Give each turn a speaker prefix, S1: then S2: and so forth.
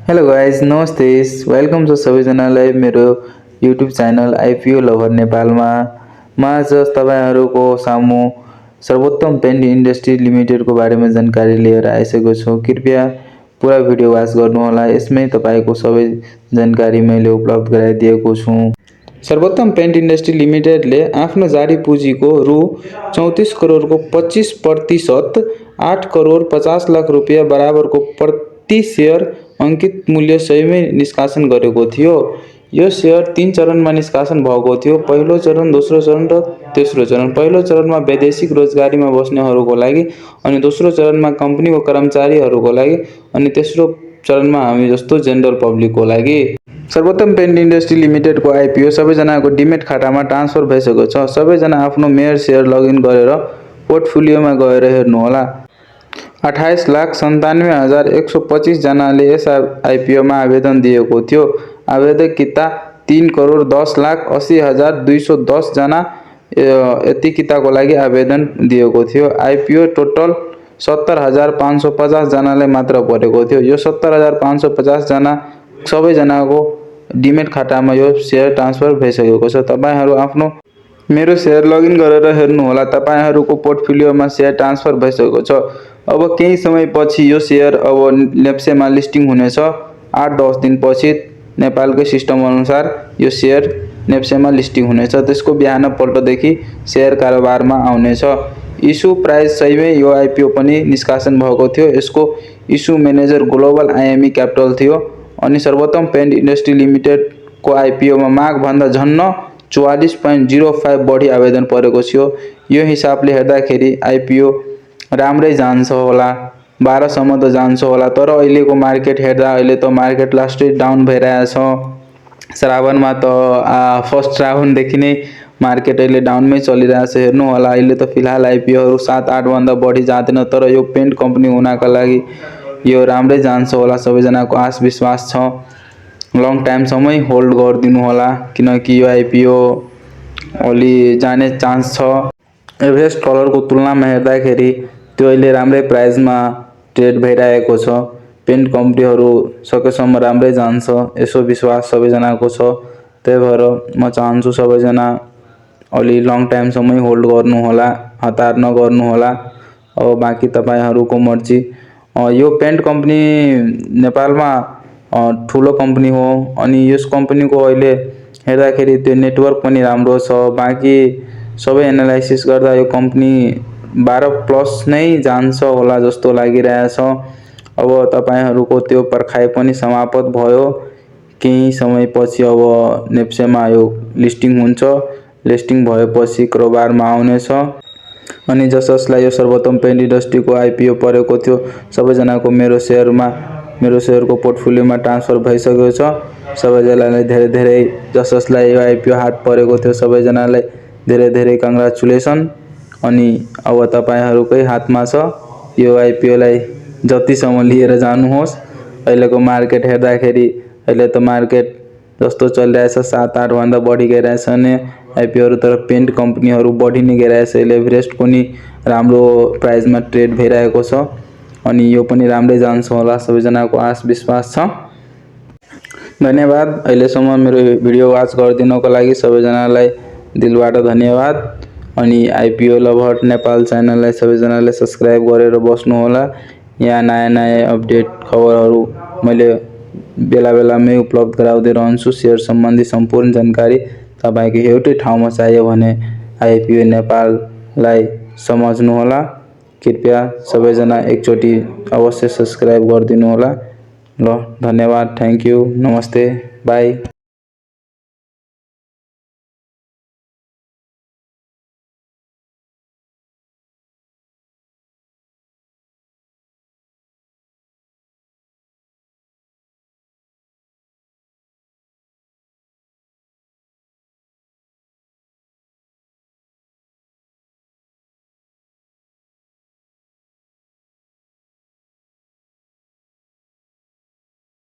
S1: Hello guys नमस्ते welcome छ सबैजनालाई मेरो युट्युब च्यानल आइपिओ लभर नेपालमा म आज तपाईहरुको सामु सर्वोत्तम पेन्ट इन्डस्ट्री लिमिटेडको बारेमा जानकारी लिएर आइसकेको छु। कृपया पुरा भिडियो वाच गर्नुहोला। यसमै तपाईको सबै जानकारी मैले उपलब्ध गराइदिएको छु। सर्वोत्तम पेन्ट इन्डस्ट्री लिमिटेडले आफ्नो जारी पुँजीको रु 34 करोडको 25% 8 करोड 50 लाख रुपैयाँ बराबरको प्रति शेयर अंकित मूल्य सहीमै निष्कासन गरेको थियो। यो शेयर 3 चरणमा निष्कासन भएको थियो। पहिलो चरण, दोस्रो चरण र तेस्रो चरण। पहिलो चरणमा वैदेशिक रोजगारीमा बस्नेहरूको लागि अनि दोस्रो चरणमा कम्पनीको कर्मचारीहरूको लागि अनि तेस्रो चरणमा हामी जस्तो जनरल पब्लिकको लागि। सर्वोत्तम पेन्ट इन्डस्ट्री लिमिटेडको आइपिओ सबैजनाको डिमेट खातामा ट्रान्सफर भइसकेको छ। सबैजना आफ्नो मेयर शेयर लगइन गरेर पोर्टफोलियोमा गएर हेर्नुहोला। 28,97,125 जनाले यस आइपिओमा आवेदन दिएको थियो। आवेदकता 3 करोड 10,80,210 जना यतिकिताको लागि आवेदन दिएको थियो। आइपिओ टोटल 70,550 जनाले मात्र परेको थियो। यो 70,550 जना सबैजनाको डिमेट खातामा यो शेयर ट्रान्सफर भइसकेको छ। तपाईहरु आफ्नो मेरो शेयर लगइन गरेर हेर्नुहोला। तपाईहरुको पोर्टफोलियोमा शेयर ट्रान्सफर भइसकेको छ। अब केही समयपछि यो शेयर अब नेप्सेमा लिस्टिङ हुनेछ। 8-10 दिनपछि नेपालकै सिस्टम अनुसार यो शेयर नेप्सेमा लिस्टिङ हुनेछ। त्यसको बिहान पल्टदेखि शेयर कारोबारमा आउनेछ। इस्यु प्राइस सहीमै यो आइपिओ पनि निष्कासन भएको थियो। यसको issue manager global IME capital थियो। अनि सर्वोत्तम पेन्ट इन्डस्ट्री लिमिटेड को आइपिओमा माग भन्दा झन्न 44.05 बढी आवेदन परेको थियो। यो हिसाबले हेर्दाखेरि आइपिओ राम्रै जान्छ होला। 12 सम्म त जान्छ होला। तर अहिलेको मार्केट हेर्दा अहिले त मार्केट लास्टै डाउन भइरहेछ। श्रावणमा त फर्स्ट श्रावणदेखि नै मार्केट अहिले डाउनमै चलिरहेछ। हेर्नु होला अहिले त फिलहाल आइपिओहरु 7-8 भन्दा बढी जाँदैन। तर यो पेन्ट कम्पनी हुनका लागि यो राम्रै जान्छ होला। सबैजनाको आश विश्वास छ। लङ टाइम सम्मै होल्ड गरिदिनु होला किनकि यो आइपिओ अलि जाने चान्स छ। एभरेस्ट कलरको तुलनामा हेर्दाखेरि त्यो अहिले राम्रै प्राइसमा ट्रेड भइरहेको छ। पेन्ट कम्पनीहरु सकेसम्म राम्रै जान्छ यसो विश्वास सबैजनाको छ। त्यही भएर म चाहन्छु सबैजना अलि लङ टाइम सम्मै होल्ड गर्नु होला, हतार नगर्नु होला। अब बाँकी तपाईहरुको मर्जी। यो पेन्ट कम्पनी नेपालमा ठुलो कम्पनी हो अनि यस कम्पनीको अहिले हेर्दाखेरि त्यो नेटवर्क पनि राम्रो छ। बाँकी सबै एनालाइसिस गर्दा यो कम्पनी 12+ नै जान्छ होला जस्तो लागिरहेछ। अब तपाईहरुको त्यो पर्खाइ पनि समाप्त भयो। केही समयपछि अब नेप्सेमा यो लिस्टिङ हुन्छ। लिस्टिङ भएपछि कारोबारमा आउनेछ। अनि जसलाई यो सर्वोत्तम पेन्ट इन्डस्ट्रीको आइपिओ परेको थियो सबैजनाको मेरो शेयरको पोर्टफोलियोमा ट्रान्सफर भइसकेको छ। सबैजनालाई धेरै धेरै जसलाई यो आइपिओ हात परेको थियो सबैजनालाई धेरै धेरै कङ्ग्रेचुलेसन। अनि अब तपाईहरुकै हातमा छ। यो आइपिओ लाई जतिसम्म लिएर जानुहोस्। अहिलेको मार्केट हेर्दाखेरि अहिले त मार्केट जस्तो चलिरहेछ 7-8 भन्दा बढी गइरहेछ भने आइपिओहरु तर पेन्ट कम्पनीहरु बढी नै गइरहेछ। एभरेस्ट पनि राम्रो प्राइसमा ट्रेड भइरहेको छ। अनि यो पनि राम्रै जान्छ होला सबैजनाको आश विश्वास छ। धन्यवाद। अहिलेसम्म मेरो भिडियो वाच गरिदिनको लागि सबैजनालाई दिलबाट धन्यवाद। अनि आइपिओ लभर नेपाल च्यानललाई सबैजनाले सब्स्क्राइब गरेर बस्नु होला। यहाँ नयाँ अपडेट खबरहरु मैले बेला-बेलामै उपलब्ध गराउँदै रहन्छु। शेयर सम्बन्धी सम्पूर्ण जानकारी तपाईको एउटै ठाउँमा चाहियो भने आइपिओ नेपाललाई सम्झनु होला। कृपया सबैजना एकचोटी अवश्य सब्स्क्राइब गरिदिनु होला। ल धन्यवाद। Thank you. नमस्ते। बाइ।